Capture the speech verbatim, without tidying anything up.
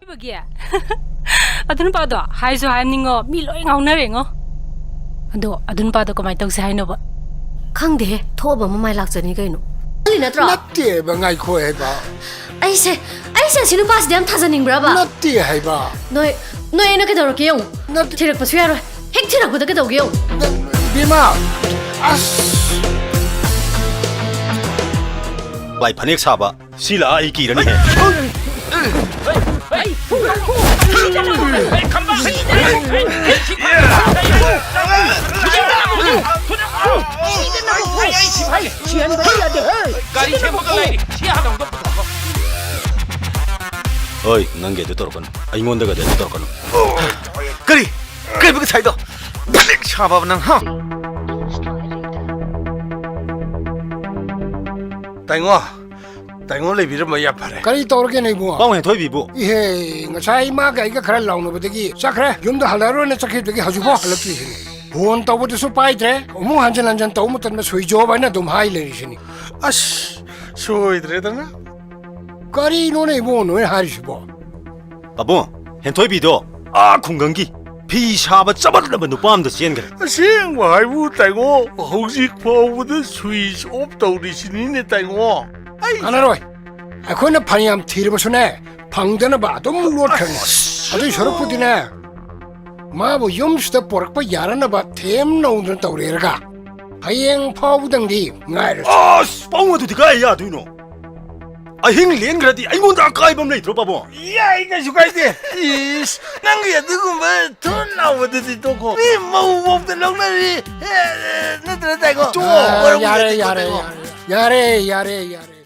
ꯕꯒꯤ? ꯑꯗꯨ ꯅꯨꯄꯥꯗꯣ ꯍꯥꯏꯁꯨ ꯍꯥꯏꯅꯤꯡꯉꯣ, ꯃꯤ ꯂꯣꯏ ꯉꯥꯎꯅꯔꯦꯉꯣ꯫ ꯑꯗꯣ ꯑꯗꯨ ꯅꯨꯄꯥꯗꯣ ꯀꯃꯥꯏꯅ ꯇꯧꯁꯦ ꯍꯥꯏꯅꯣꯕ? ꯈꯪꯗꯦꯍꯦ, ꯊꯣꯛꯑꯕ ꯃꯃꯥꯏ ꯂꯥꯛꯆꯅꯤ ꯀꯩꯅꯣ꯫ ꯅꯠꯇ꯭ꯔꯣ? ꯅꯠꯇꯦꯕ, ꯉꯥꯏꯈꯣ ꯍꯥꯏꯕ꯫ ꯑꯩꯁꯦ, ꯑꯩꯁꯦ ꯑꯁꯤ ꯅꯨꯄꯥꯁꯤꯗ ꯌꯥꯝ ꯊꯥꯖꯅꯤꯡꯕ꯭ꯔꯕ? ꯅꯠꯇꯦ ꯍꯥꯏꯕ꯫ ꯅꯣꯏ, ꯅꯣꯏ ꯑꯩꯅ ꯀꯩꯗꯧꯔꯛꯀꯦ ꯌꯦꯡꯉꯨ꯫ ꯅꯠꯇꯦ꯫ ꯊꯤꯔꯛꯄꯁꯨ ꯌꯥꯔꯣꯏ꯫ ꯍꯦꯛ ꯊꯤꯔꯛꯄꯗ ꯀꯩꯗꯧꯒꯦ ꯌꯦꯡꯉꯨ꯫ ꯕꯤꯃꯥ! ꯑꯁ! ꯂꯥꯏ ꯐꯅꯦꯛ ꯁꯥꯕ꯫ ꯁꯤ ꯂꯥꯛꯑ ꯑꯩ ꯀꯤꯔꯅꯤꯍꯦ꯫ ꯍꯣꯏ, ꯅꯪꯒꯤ ꯑꯗꯨ ꯇꯧꯔꯛꯀꯅꯨ꯫ ꯑꯩꯉꯣꯟꯗꯒꯗꯤ ꯑꯗꯨ ꯇꯧꯔꯛꯀꯅꯨ꯫ ꯀꯔꯤ? ꯀꯔꯤꯕ ꯉꯁꯥꯏꯗꯣ? ꯐꯅꯦꯛ ꯁꯥꯕ ꯅꯪ, ꯍꯥ? ꯇꯥꯏꯉꯣ, ꯇꯥꯏꯉꯣ ꯂꯩꯕꯤꯔꯝꯕ ꯌꯥꯝ ꯐꯔꯦ꯫ ꯀꯔꯤ ꯇꯧꯔꯒꯦ ꯅꯣꯏꯕꯨ? ꯄꯥꯎ ꯍꯦꯟꯊꯣꯏꯕꯤꯕꯨ꯫ ꯏꯍꯦ, ꯉꯁꯥꯏ ꯏꯃꯥꯒ ꯑꯩꯒ ꯈꯔ ꯂꯥꯎꯅꯕꯗꯒꯤ ꯆꯠꯈ꯭ꯔꯦ꯫ ꯌꯨꯝꯗ ꯍꯜꯂꯛꯑꯔꯣꯏꯅ ꯆꯠꯈꯤꯕꯗꯒꯤ ꯍꯧꯖꯤꯛꯐꯥꯎ ꯍꯜꯂꯛꯇ꯭ꯔꯤꯁꯤꯅꯤ꯫ ꯐꯣꯟ ꯇꯧꯕꯗꯁꯨ ꯄꯥꯏꯗ꯭ꯔꯦ꯫ ꯑꯃꯨꯛ ꯍꯟꯖꯤꯟ ꯍꯟꯖꯤꯟ ꯇꯧꯕ ꯃꯇꯝꯗ switch off ꯍꯥꯏꯅ ꯑꯗꯨꯝ ꯍꯥꯏ ꯂꯩꯔꯤꯁꯤꯅꯤ꯫ ꯑꯁ, ꯁꯣꯏꯗ꯭ꯔꯦꯗꯅ꯫ ꯀꯔꯤꯅꯣꯅꯦ ꯏꯕꯨꯡꯉꯣ ꯅꯣꯏ ꯍꯥꯏꯔꯤꯁꯤꯕꯣ? ꯄꯥꯕꯨꯡ, ꯍꯦꯟꯊꯣꯏꯕꯤꯗꯣ ꯑꯥ ꯈꯨꯡꯒꯪꯒꯤ ꯐꯤ ꯁꯥꯕ ꯆꯃꯠꯅꯕ ꯅꯨꯄꯥ ꯑꯝꯗ ꯆꯦꯟꯈ꯭ꯔꯦ꯫ ꯑꯁꯦꯡꯕ ꯍꯥꯏꯕꯨ ꯇꯥꯏꯉꯣ, ꯍꯧꯖꯤꯛ ꯐꯥꯎꯕꯗ switch off ꯇꯧꯔꯤꯁꯤꯅꯤꯅꯦ ꯇꯥꯏꯉꯣ꯫ ꯑꯩ ꯀꯥꯟꯅꯔꯣꯏ꯫ ꯑꯩꯈꯣꯏꯅ ꯐꯅꯌꯥꯝ ꯊꯤꯔꯕꯁꯨꯅꯦ, ꯐꯪꯗꯅꯕ ꯑꯗꯨꯝ ꯂꯣꯠꯈ꯭ꯔꯅꯤ꯫ ꯑꯁ! ꯑꯗꯨꯏ ꯁꯔꯨꯛꯄꯨꯗꯤꯅꯦ, ꯃꯥꯕꯨ ꯌꯨꯝꯁꯤꯗ ꯄꯣꯔꯛꯄ ꯌꯥꯔꯅꯕ ꯊꯦꯝ ꯅꯧꯗꯅ ꯇꯧꯔꯦꯔꯒ ꯍꯌꯦꯡ ꯐꯥꯎꯕꯗꯪꯗꯤ ꯉꯥꯏꯔꯁꯤ꯫ ꯑꯁ! ꯄꯥꯕꯨꯡ, ꯑꯗꯨꯗꯤ ꯀꯥꯏ ꯌꯥꯗꯣꯏꯅꯣ? ꯑꯍꯤꯡ ꯂꯦꯟꯈ꯭ꯔꯗꯤ ꯑꯩꯉꯣꯟꯗ ꯑꯀꯥꯏꯕ ꯑꯃ ꯂꯩꯇ꯭ꯔꯣ, ꯄꯥꯕꯨꯡ? ꯌꯥꯏ, ꯀꯩꯁꯨ ꯀꯥꯏꯗꯦ꯫ ꯏꯁ, ꯅꯪꯒꯤ ꯑꯗꯨꯒꯨꯝꯕ ꯊꯨꯠ ꯂꯥꯎꯕꯗꯨꯗꯤ ꯇꯣꯛꯈꯣ꯫ ꯃꯤ ꯃꯧ ꯐꯥꯎꯗ ꯂꯧꯅꯔꯤ꯫ ꯑꯦ, ꯑꯦ, ꯅꯠꯇ꯭ꯔ ꯇꯥꯏꯀꯣ? ꯇꯣ, ꯑ, ꯃꯔꯝ ꯌꯥꯔꯦ, ꯂꯩꯇꯦꯀꯣ, ꯌꯥꯔꯦ, ꯇꯥꯏꯀꯣ? ꯌꯥꯔꯦ, ꯌꯥꯔꯦ, ꯌꯥꯔꯦ, ꯌꯥꯔꯦ꯫